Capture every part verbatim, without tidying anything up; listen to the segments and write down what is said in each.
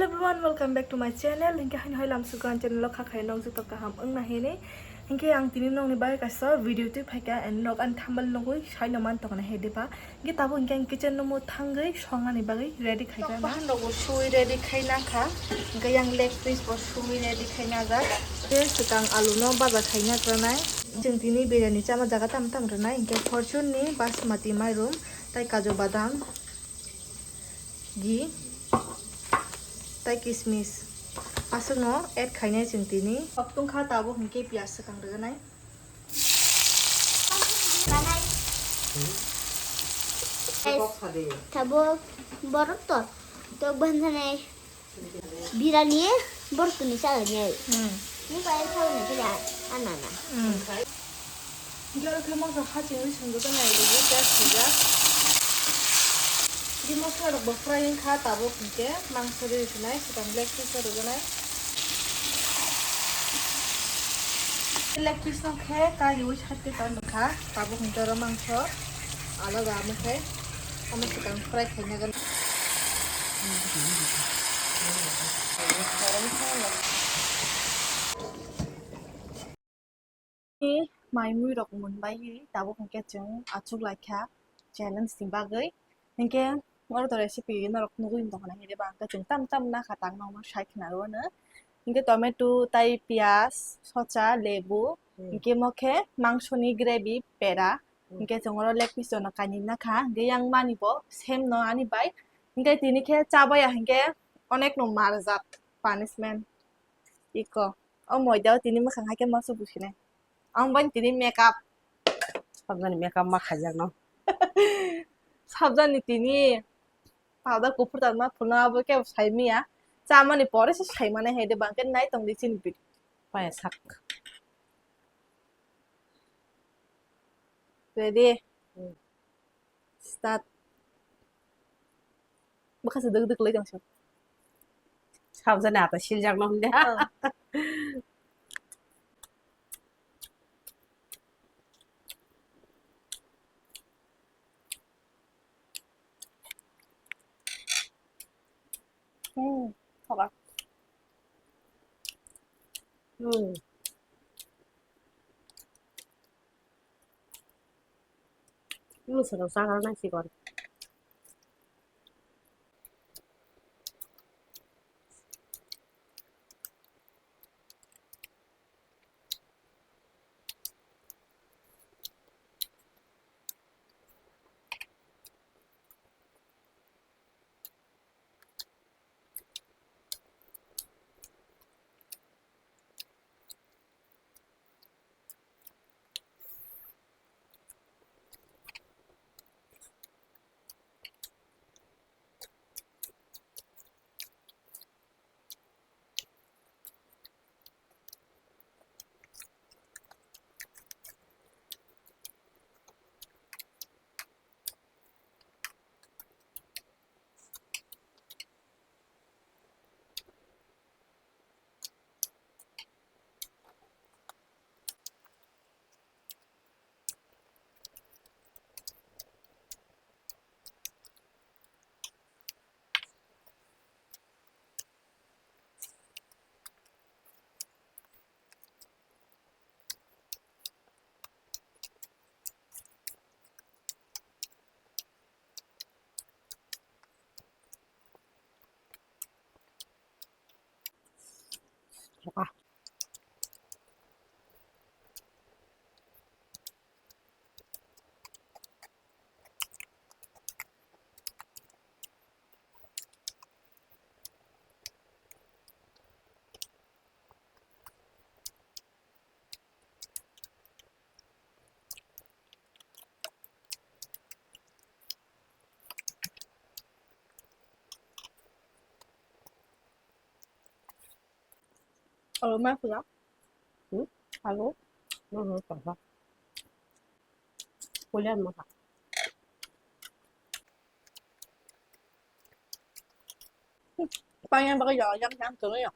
Everyone, welcome back to my channel. Hinkhe haino hai lamsugo ang channel o kha khai nok joto kaham wngna hini. Hinkhe ang tini nokni bagwi kaisa video twi phaikha and nok ani thumbnail nugwi saino man tongna hede ba. Hinkhe tabuk hinkhe ang kitchen room o thangwi songnani bagwi ready khaikha na. Bahan rok bo suwi ready khaina kha. Hinkhe yang leg piece bo suwi ready khaina jak. Tei swkang alu no baja khaina rwnai. Chwng tini biryani chama jaga tam tam rwnai. Hinkhe Fortune ni basmati mairum tei kaju badam. Ghee tei kismis aswkno add khainai chwng tini. Kok tungkha tabuk hinkhe piyaj swkang rwganai. Tabuk borok to tok banjanai birani borok tuni chalani ai. Hmm. Ni pai thauni khe anana. Hmm. Hinkhe oro khe mokha hachingwi swngjak nai rwgwi tei swijak. Hinkhe mosla rok bo fry wngkha tabuk hinkhe mangso rwi rwnai swkang leg piece o rwgwnai. Leg piece no khe kariwi side o tong kha tabuk hinkhe oro mangso alaga amo khe omo swkang fry khaina gana. Mai mui rok mun bai tabuk hinkhe chwng achuk lai kha challenge ni bagwi. Hinkhe oro to recipe norok nugwi tong kha na, hinkhe ba hinkhe chwng tam tam na kha tang nokno sai khna rw no. Hinkhe tomato tai piyaj, socha, lebu, Hmm. hinkhe mo khe mangso ni gravy pera. Hmm. Hinkhe chwng oro leg piece no kainwi na kha, hinkhe yang mani bo same no ani bai. Hinkhe tini khe cha baya hinkhe onek no marjak punishment. Iko. O moida o tini mwkhang hai khe masa businai. Ang bai tini makeup. Sabjani makeup ma khaijak no. Sabjani tini powder kuphur tanma phunuk abo khe sai maya. Chamani pore se sai mane hai de bang khe nai tong di chini bit. Paya sak. Ready? Hmm. Start. Bwkha se dwk dwk lai tong se. Sabjani ata siljak no hwnde. Oh. Hmm, thola. Hmm. Mwswk rok chagra nai sikon. Alo ma pula. Hmm? Alo. No, no, no. Pula mo ha. Panya baka ya, yang yang tu ya.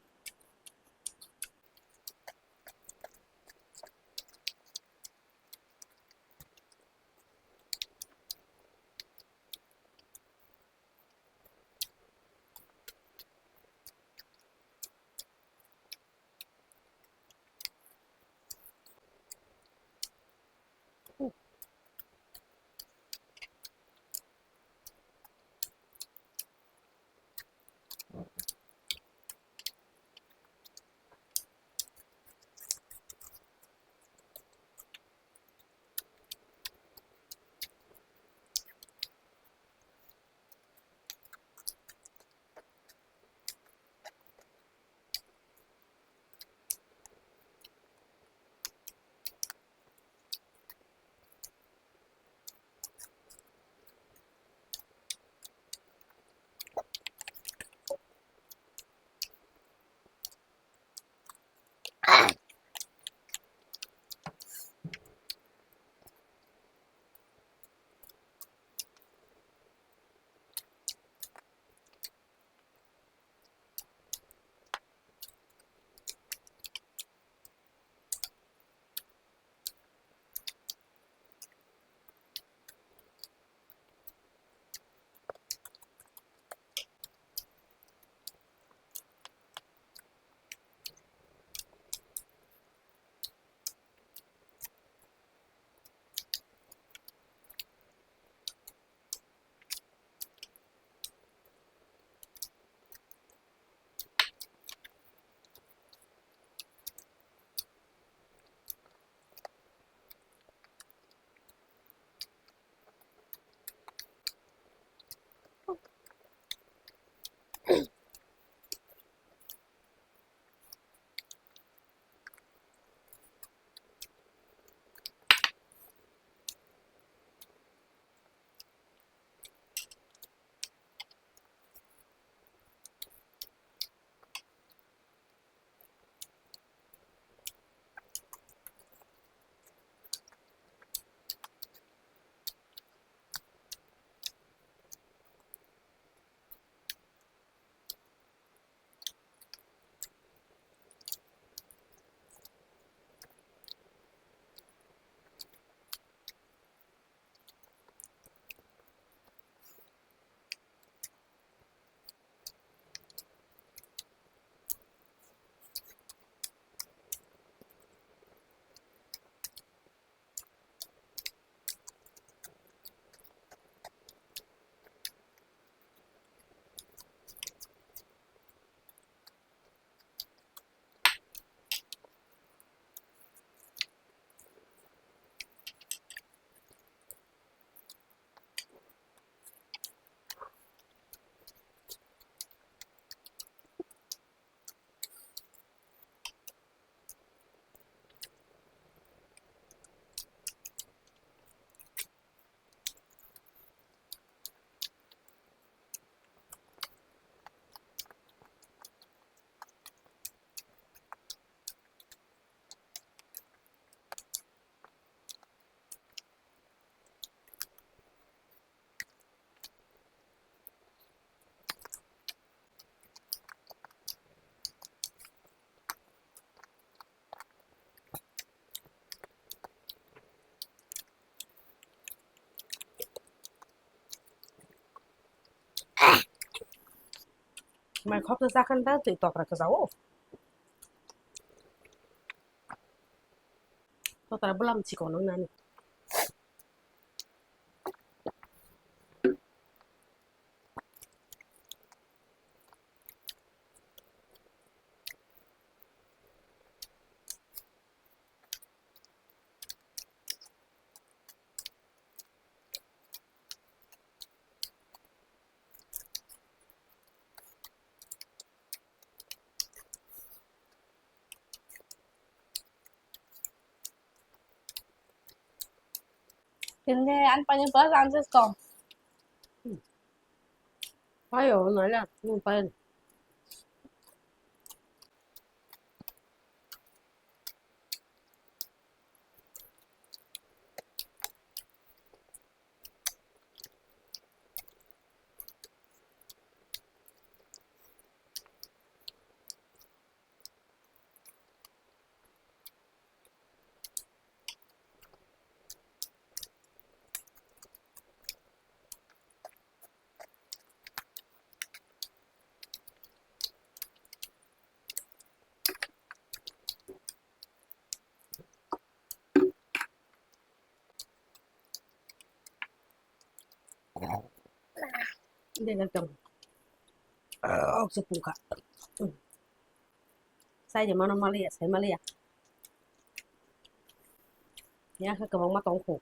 Mai khok ta sakhan ta twi tokra kwchao. Tokra bwlam chikon wngnani. Tini ani pani plus ang se kom. Payo, nala, nung payo. Dega tong. Ok, sepung ka. Sai je mano maliya, sai maliya. Ya, ka kabang ma tong ko.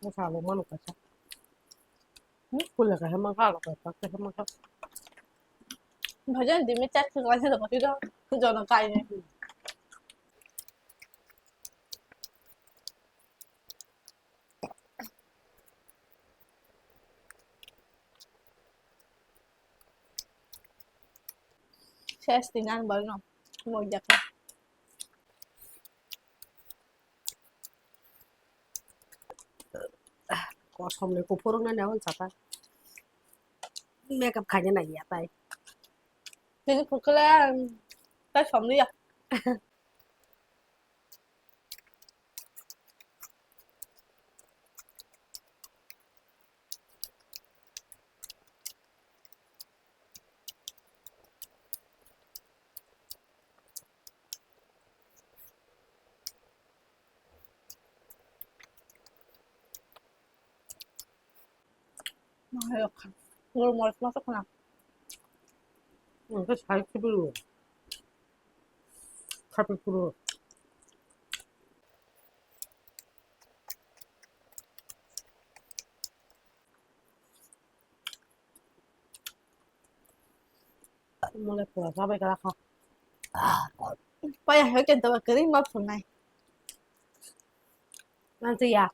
Masalo mano kaisa. Hmm, pula kaisa mangkha, alo kaisa kaisa mangkha. Bhajan dimi chat khwlai se dong, jono kai ne. Ses tingan baru no. Mau jaka. Kosom ni kuphurung na nawan sata. Makeup khaina na ya tai. Tini pukula tai somni ya. Gul moris masuk na. Ang khe sai khe bwrwi. Khapi phuru. Mole pura sabai kala kha. Paya hai kento ba kering ma phunai. Nanti ya.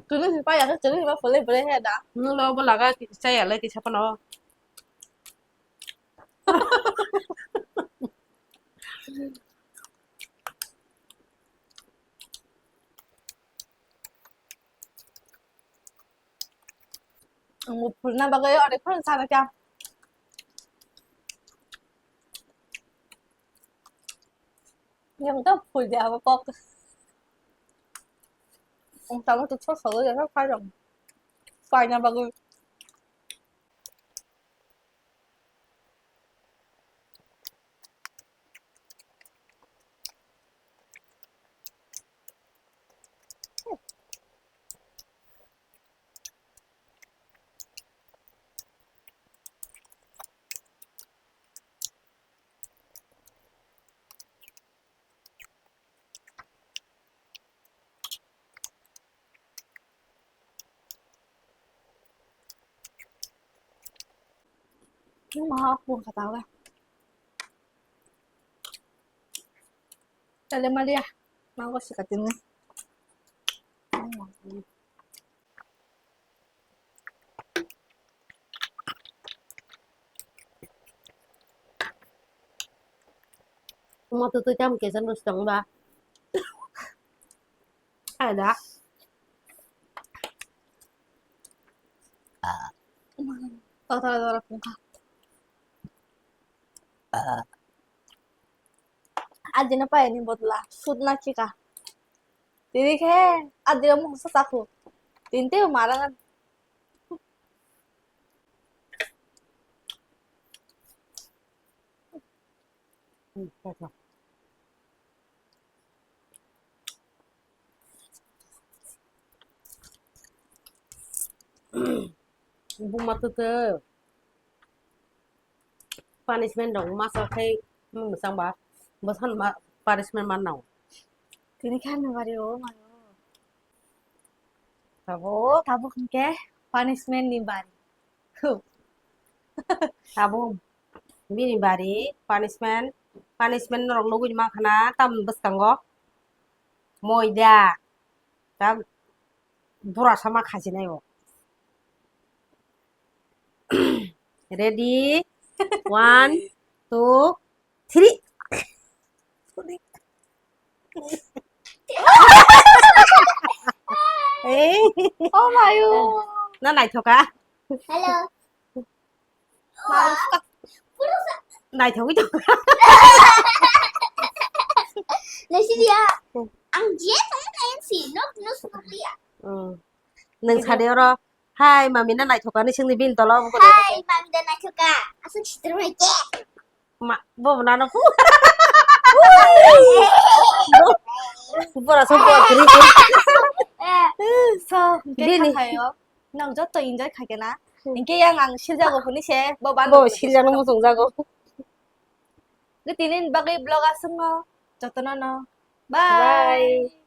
Kunu si paya khe kering ma phule bere he da. Nulo bo laga chaya le kisa pano. Ang bo phulna bagwi ore phano sana kya. Yang to phul dia abo kok. Ang tama tu chos solo ya sa phai dong. Phai na bagwi. Nung ma hok pun kata wa. Tale malia, ma ko sikatin ni. Uma tu tu jam kesan rus tong ba. Ada. Tora tora pungka. Adina pa ini botla sut na kika. Tiri khe adira mung sa saku. Tinte marangan. Buma tutu punishment rok masa khai mung chang ba bwsano ma punishment man nang. Tini khe ano bari o mayo. Tabuk. Tabuk hwnkhe punishment ni bari. Tabuk bini bari punishment, punishment norok nugwi mankha na tamoni bwskango moida ta bura sama khajinai o. Ready? One, two, three. Hey. Oh my God. Na naithoka? Hello. Naithogwi tong. Naisiliya. Ang je tong nai si nok nus nukliya. Hmm. Nwng sade oro. Hai, mami na naithok ani singni bini tola obo kore. Hai, mami da naithok ka. Aswk sitor bai ke. Ma, bo nano. Bora so bo kri. Eh, so, bini. Khayo. Nang joto enjoy khaikena. Hingke yang ang siljago huni se, bo ban. Bo siljano muchung jago. Ge tinin bagwi vlog aswk no. Joto no no. Bye. Bye.